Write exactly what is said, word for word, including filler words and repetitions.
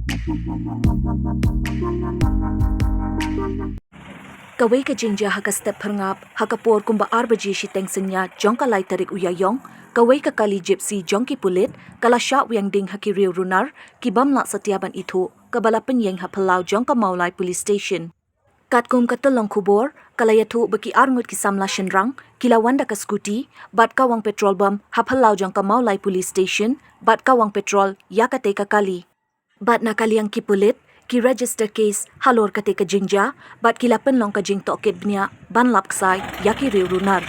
Kawei ka jingjia ha ka step Phyrngap, ha ka por kumba ar baje shiteng synñia jong ka lai tarik u Ïaïong, kawei ka kali Gypsy jong ki pulit ka la shah wiang ding ha ki riew runar ki bym lah satia ban ithuh, kaba la pynïeng ha phyllaw jong ka Mawlai Police Station. Katkum ka tyllong khubor, ka la ïathuh ba ki arngut ki samla shynrang ki la wan da ka scooty bad kawang petrol bom ha phyllaw jong ka Mawlai Police Station bad kawang petrol ïa katei ka kali. Bad na ka liang ki pulit ki register case halor katei ka jingjia bad ki la pynlong ka jingtohkit bniah ban lap ksai ïa ki riew runar.